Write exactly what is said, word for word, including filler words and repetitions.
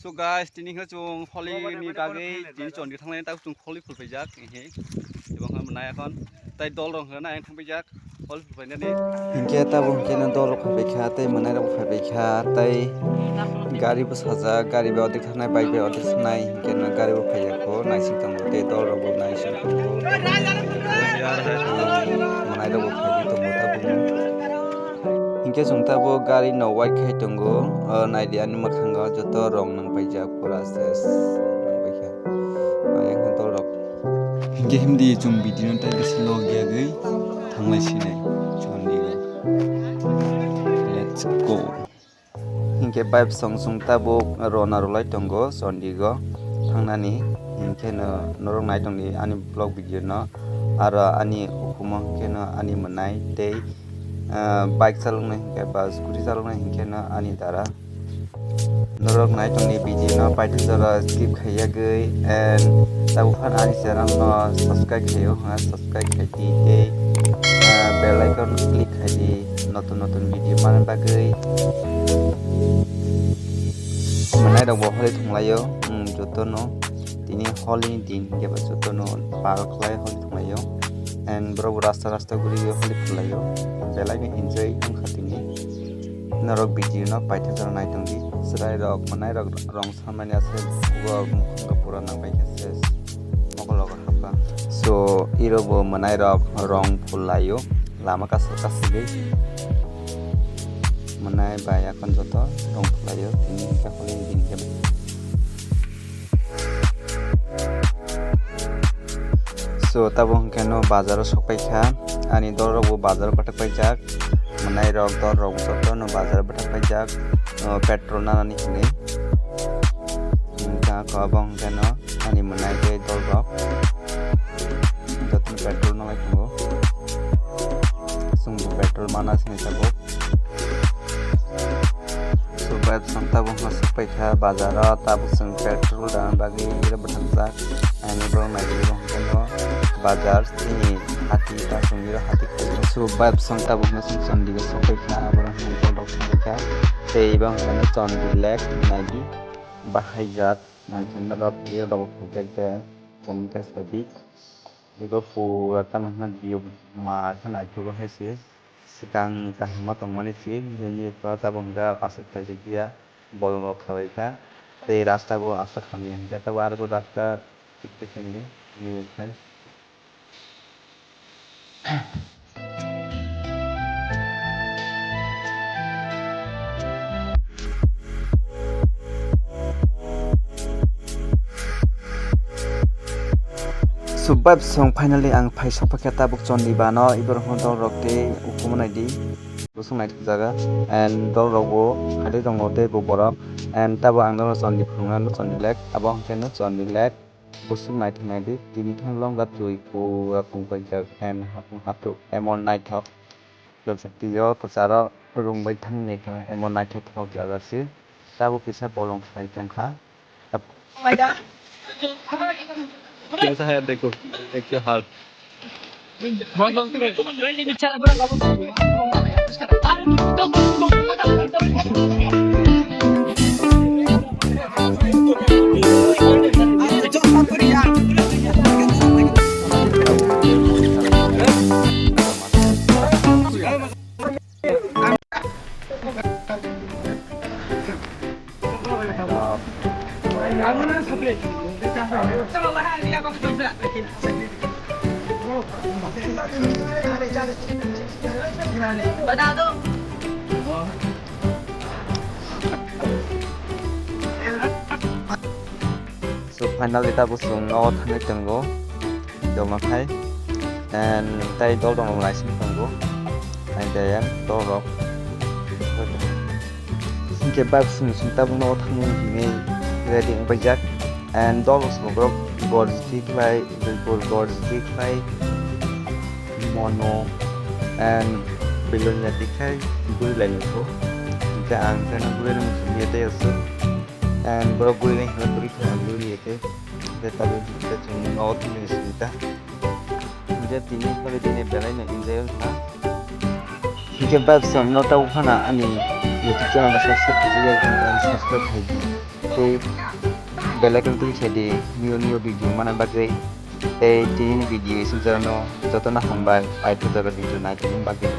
So guys, tini hwnkhe chwng holi ni bagwi tini chondri thanglai tak chwng holi phulpaijak, ehe. Ebong hwnmwnai akhon tai dol rok hwnna ang thangpaijak holi phulpainani. Hinkhe tabuk hinkhe no dol rok phaipaikha tei mwnai rok phaipaikha tei gari bwsajak, gari bai odik thangnai, bike bai odik thangnai, hinkhe no gari bo phaiya kho, naising tongo tei dol rok bo naising tongo. Mwnai rok bo phaiwi tongo tabuk. Hinkhe chwng tabuk gari no wait khai tongo, o naidi ani mwkhango joto rong nang paijak pura ses nang paikha. Ayang dol rok. Hinkhe himdi chwng video no tai bisi log yagwi thanglai sinai chwng diga. Let's go. Hinkhe vibe song song tabuk rona rwlai tongo Chandigarh thangnani. Hinkhe no norok nai tongdi ani vlog video no. Aro ani ukhumo hinkhe no ani mwnai tei, ah, bike chaloknai hinkhe ba scooty chaloknai hinkhe no ani dara. Norok nai tongdi video no paithak jora skip khaiyagwi and tabuk phano ani channel no subscribe khaio hwnna subscribe khaidi tei, ah, bell icon click khaidi. Notun notun video manna bagwi. Mwnai rok bo holi thwnglaio, um, jotono tini holi ni din hinkhe bo jotono pal khlai holi thwnglaio. And borok bo rasta rasta guriwi holi thwnglaio. Belai no enjoy wngkha tini. Norok video no paithak jora nai tongdi. Chwrai rok, mwnai rok rong samani aswk o mukhang pura nang bai khe se mokol rok hapkha. So, iro bo mwnai rok rong phul laio. Lama kasar kasugwi mwnai bai akhon joto rong phulaio, tini hinkhe holi ni din khe. So, tabuk hinkhe no bazar o sok paikha, ani dol rok bo bazar o bathak paijak, mwnai rok dol rok joto no bazar o bathak paijak, o, petrol nanani hinwi. Hinkhe abo hinkhe no ani mwnai tei dol rok joto no petrol nanglai tongo. Chwng bo petrol mana sini tabuk. So, vibe song tabuk no sok paikha bazar o, tabuk chwng petrol dana bagwi iro bwthangjak. Ani borok naidi bo hinkhe no bazar chini hati ta chwng iro hati khaio. So, vibe song tabuk no chwng Chandigarh sok paikha, abo rok hinkhe borok thang paikha. Tei ebo hinkhe no Chandi Lake naidi bahaijak. Naithotok iro rok khe khe comment khe sadi. Ego pura tamo hwnna view ma khe naithogo hai se. Swkang kaham ma tongmani se, bini tabuk hwnka aswk khaijak ya, bolong rok khlai kha, tei rasta bo aswk hamya hwnka, tabuk arokhe rasta thik khe swngo, nini khai. So, vibe song finally ang phai sokphaikha tabuk Chondibano, iborok hwn dol rok tei ukumu naidi. Bosong naithok jaga and dol rok bo khailai tongo tei bo borok and tabuk ang norok Chondi phunuknani Chondi Lake, abo hwnkhe no Chondi Lake. Bosong naithok naidi tini thang long da twi pura tongpaijak and hapung hapung emon naithok. Twi o kwcharo rwngbai thangni emon naithok thok jaga se. Tabuk kisa bolong khlai tongkha. कैसा है देखो, एक हाथ। So finally tabuk chwng nogo thangwi tongo, joma khai and tei dol rok naising tongo, and then dol rok hinkhe bike swng swng tabuk nogo thangmani hinwi ready wngpaijak and dol rok borok gorjiti khlai, gorjiti khlai mono and belon ya tikhai guri lai nukho, hinkhe ang kheno guri nukho tei aswk. And borok guri nai hinwi guri thangma guri eke. Tei tabuk khe chwng nogo thangwi simi ta. Hinkhe tini hwnwi tini belai no enjoy wngkha. Hinkhe bike song no tabuk phano ani YouTube channel no subscribe khaijak, subscribe khai di. Tei bell icon click khai di, new new video mana bagwi. Tei tini video isinjano jotono hambai, paithago video naitongni bagwi.